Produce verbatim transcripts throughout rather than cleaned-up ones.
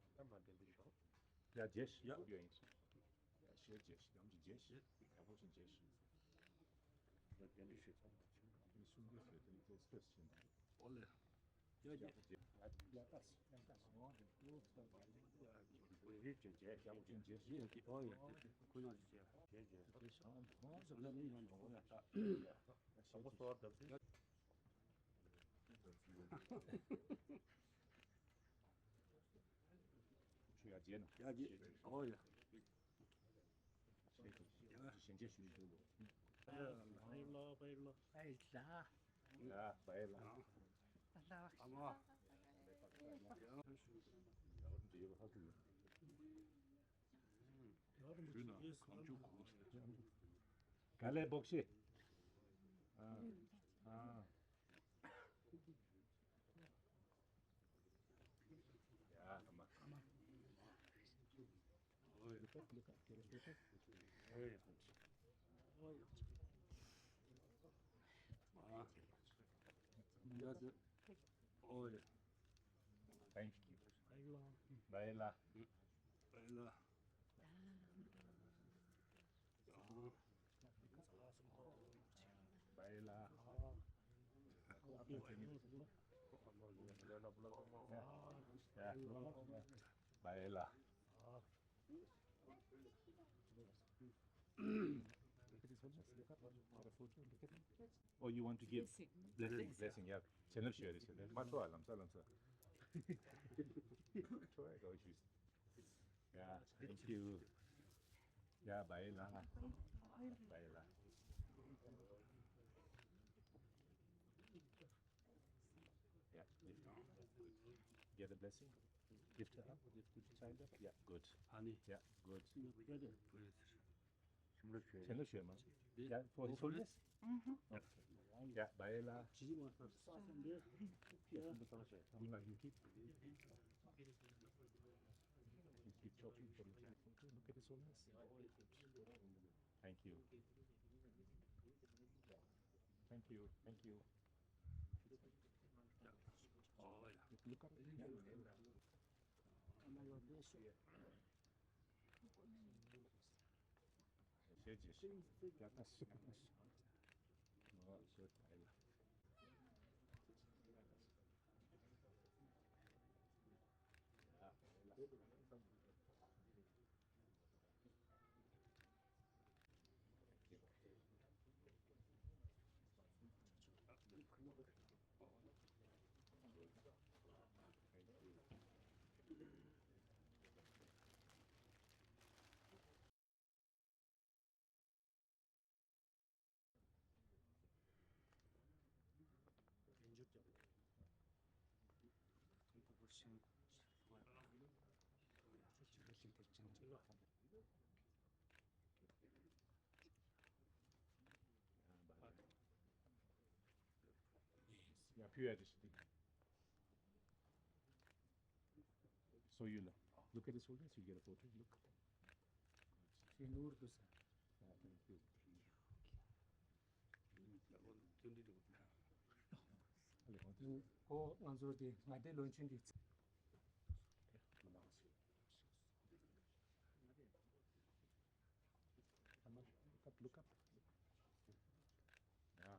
ད་མ་འདྲེན་པའི་ཤོག་ཡ་རྗེས་ཤིག་ཡ་ཡོད་ཡིན། ཡ་ཞེས་རྗེས་ཤིག་ཡམ་གྱི་རྗེས་ཤིག་ཡག་པོ་ཞིག་རྗེས་ཤིག་ཡ་འདྲེན་པའི་ཤོག་ཚང་མ་ཆུང་གི་གསུང་གི་ཤོད་དེ་ནི་ཏེ་སྤེས་ཤིག་ཨོ་ལེ། ཡ་རྗེས། ཡ་ཏ་སི་ཡ་ཏ་སི་ཡ་རྗེས། ཨོ་ཡ། ཁོ་ན་རྗེས་རྗེས། རྗེས་རྗེས། ཆུ་ཡ་རྗེས་ན། ཡ་རྗེས། ཨོ་ཡ། ཞལ་རྗེས་ཞུ་ཞུ། བའི་ལ་བའི་ལ། བའི་ལ། ཡ་བའི་ལ། ད་ལྟ་བ། ཨ་མ། ཡ་འདི་ཡོད་ཧ་གི་ཡོད། ཡ་རུ་མི་ཡུལ་ན་གང་བྱུང་གོ། ག་ལེ་སྦོག་ཤི། ཨ་ཨ། ཡ་ཨ་མ། ཨོ་ཡ། ཨོ་ཡ། ཨ། ཡ་ཟེར། ཨོ་ཡ། Thank you. བའི་ལ། བའི་ལ། བའི་ལ། བའི་ལ། བའི་ལ། Oh, you want to give blessing? Blessing, blessing, yeah. ཆེན་ལབ་ཞུ་ཡ་རེད་ཟེར་ནས་མ་ཁྲོ་བ་ལམ་སང་ལམ་སང་། ཁྲོ་བ་གོ་ཞུས། Yeah, thank you. Yeah, བའི་ལ། བའི་ལ། Yeah, lift. Get the blessing. Lift her up. Lift the child up. Yeah, good. Honey. Yeah, good. Good. ཆེན་ལ་ཞུས་མ། Yeah, for his holiness. Okay. Yeah, བའི་ལ། Look at his holiness. Thank you. Thank you. Thank you. Oh, yeah. Look up. Yeah. ཞེས་བྱས་ཤིང་རྒྱ་ལྟ་ཞིག་ཨ་ཞེས་བྱས་ལ། ཡང་ཕུལ་ཡ་དེ་ཞིག་འདུག So you look. Look at the shoulders, you get a photo. Look. She Noor to sir. Yeah, thank you. ཁོ་ང་ཚོ་དེ་ང་དེ་བློན་ཆེན་གྱི། Look up, look up. Yeah.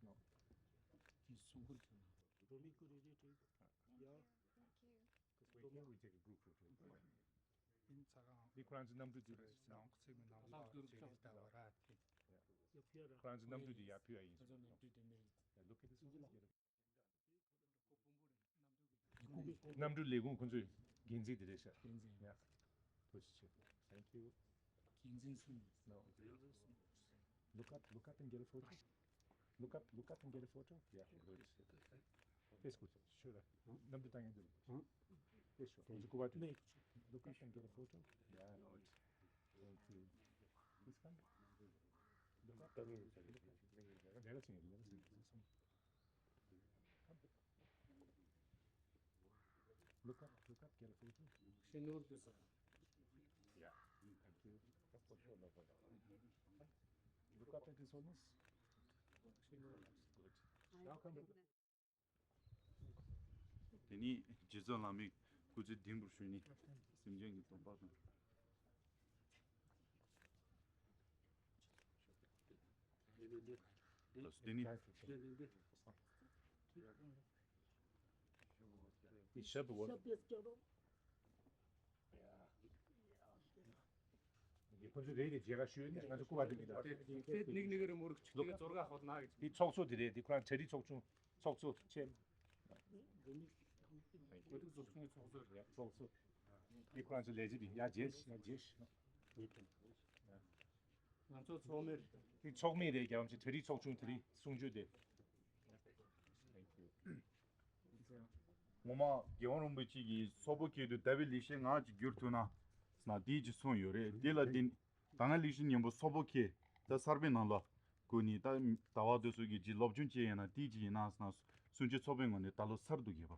No. He's so good. Romi, could you take? Yeah. Thank you. We can, we take a group photo. ཡིན་ཚ་གང་། འདི་ཁོ་རང་ཚོའི་གནམ་གྲུ་དེ་རེད། ནང་ཚིག་མི་ནང་ལ་ཅིག་ལྟ་བ་ར་དེ། ཁོ་རང་ཚོའི་གནམ་གྲུ་དེ་ཡར་ཕུལ་ཡ་ཡིན། ཁོ་ཚོ་གནམ་གྲུ་དེ་མེད། Yeah, look at this one. གནམ་གྲུ་ལས་ཁུངས་ཁོ་ཚོའི་འགན་འཛིན་དེ་རེད་ཤག་འགན་འཛིན། Yeah. ཐུགས་རྗེ་ཆེ། Thank you. འགན་འཛིན་སུ་ཡིན། No. Look up, look up and get a photo. Look up, look up and get a photo. Yeah, good. Face good. Sure. གནམ་གྲུ་བཏང་ཡ་འདུག Face sure. ཁོ་ཚོ་སྐུ་པར་དེ། Look up and get a photo. Yeah, good. Thank you. This one. Look up. Let us see, let us see. Look up, look up, get a photo. She Noor to sir. Yeah, thank you. Look up at this one. Good. Now come to དེ་ནས་རྗེ་བཙུན་བླ་མའི་སྐུ་ཚེ་བརྟན་པར་ཞུ་ནས་སེམས་ཅན་གྱི་སྡོམ་པ་དང་། ལགས་སོ། དེ་ནི། དེ་ཞབས་བོར། ཁོ་ཚོ་རེ་རེ་མཇལ་ཁ་ཞུས་ནས་ང་ཚོ་སྐུ་པར་དེ་གི་དང་། དེ་ནིག་ནིག་རི་མོ་རིགས་གཅིག་དེ་ག་ཚོར་ག་ཧོ་ན་གི། དེ་ཚོགས་གཙོ་དེ་རེད། དེ་ཁོ་རང་གྲ་སྒྲིག་ཚོགས་ཆུང་། ཚོགས་གཙོ་ཆེ། གོ་ཐུག་ཚོགས་ཆུང་གི་ཚོགས་གཙོ་རེད། ཚོགས་གཙོ། འདི་ཁོ་རང་ཚོ་ལས་བྱེད་པ་ཡིན། ཡ་རྗེས་ཡ་རྗེས། ང་ཚོ་ཚོགས་མི་རེད། འདི་ཚོགས་མི་རེད། རྒྱལ་བ་རིན་པོ་ཆེ་གྲ་སྒྲིག་ཚོགས་ཆུང་དེ་རིང་གསུང་ཆོས་དེ། Thank you. ངོ་མ་རྒྱལ་བ་རིན་པོ་ཆེ་གིས་སོག་པོ་སྐད་དུ་ཟླ་བའི་ལེགས་བཤད་ངག་ཅིག་བསྒྱུར་ཐུབ་ན་ཟེར་ན་དེ་ཅིག་གསུངས་ཡོད་རེད། དེ་ལ་བརྟེན། ད་སྔ་ལེགས་བཤད་སྙིང་པོ་སོག་པོ་སྐད་ད་གསར་པའི་ནང་ལ་བཀོད་ནས། ད་ཟླ་བ་དེ་ཚོ་གི་རྗེས་སློབ་སྦྱོང་བྱས་ཡིན་ན་དེ་ཅིག་ཡིན་ན་ཟེར་ན་གསུང་ཆོས་ཚོགས་པའི་ངོས་ནས་ད་ལོ་གསར་དུ་གྱེས་པ།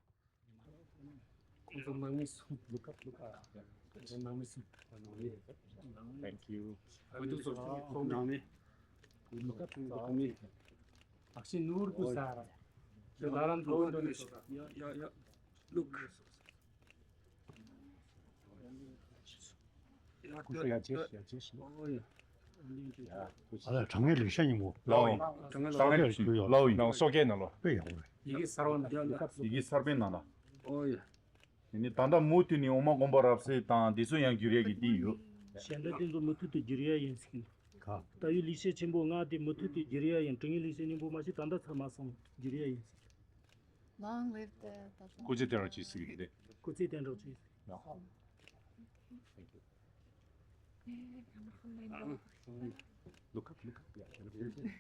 ཁོང་ཚོ་ནང་མི་གསུམ། Look up, look up. ཁོང་ཚོ་ནང་མི་གསུམ། Thank you. ཁོང་ཚོ་ཚོགས་ཆུང་ཚོགས་མི། Look up, look up. ནང་མི། ཨ་ཤི་ནོར་དུ་ས་ར། ཁྱོད་ལ་རང་དུ་ཡ་ཡ་ཡ། Look. ཁོང་ཚོ་ཡ་རྗེས་ཡ་རྗེས། ཨོ་ཡ། ཡ། ཨ་ལ་དྲང་ངེས་ལེགས་བཤད་སྙིང་པོ། ལའོ་ཡིན། དྲང་ངེས་ལའོ་ཡིན། ལའོ་ཡིན། ལའོ་སོག་སྐད་ནང་ལོ། དཔེ་ཡག་པོ་རེད། ཡི་གེ་གསར་པ་ནང་། ཡི་གེ་གསར་པའི་ནང་ལ། ཨོ་ཡ། ཡིན་ནི་ད་ལྟ་མུ་མཐུད་ནས་འོག་མ་སྒོམ་པ་རབ་གསལ་དང་དེ་ཚོ་ཡང་བསྒྱུར་ཡ་གི་དེ་ཡོད། གཞན་དག་དེ་ཚོ་མུ་མཐུད་དུ་བསྒྱུར་ཡ་ཡིན་ཟེར་གི་འདུག་ག་ད་ཡུལ་ལེགས་བཤད་ཆེན་པོ་ལྔ་དེ་མུ་མཐུད་དུ་བསྒྱུར་ཡ་ཡིན། དྲང་ངེས་ལེགས་བཤད་སྙིང་པོ་མ་གཞི་ད་ལྟ་ཚར་མ་སོང་། བསྒྱུར་ཡ་ཡིན་ཟེར་གི། Long live the Dharma. སྐུ་ཚེ་བརྟན་རོགས་གྱིས་ཟེར་གི་རེད། སྐུ་ཚེ་བརྟན་རོགས་གྱིས། Thank you. Look up, look up. Yeah,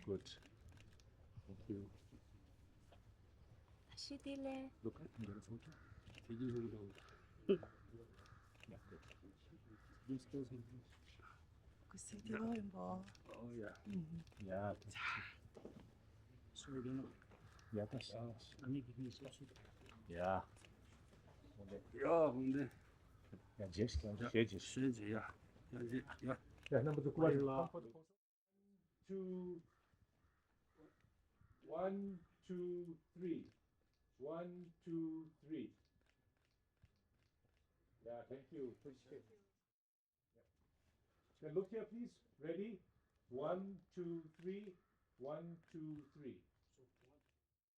good. Thank you. ཨ་ཤི་དེ་ལས། Look up and get a photo. Yeah, good. This goes in. ཁུ་སི་དེ་ལོ་ཡིན་པོ། Oh, yeah. Yeah. Sorry, don't know. Yeah, that's. ཨ་ནི་གི་ནི་སོ་སོ། Yeah. Yeah, ཧོང་དེ། Yeah, just, yeah, just. ཞེས་ཡ། ཡ་ཡ། Yeah, number two, one, two, one, two, three. One, two, three. Yeah, thank you. Appreciate it. Yeah. Then look here, please. Ready? One, two, three. One, two, three.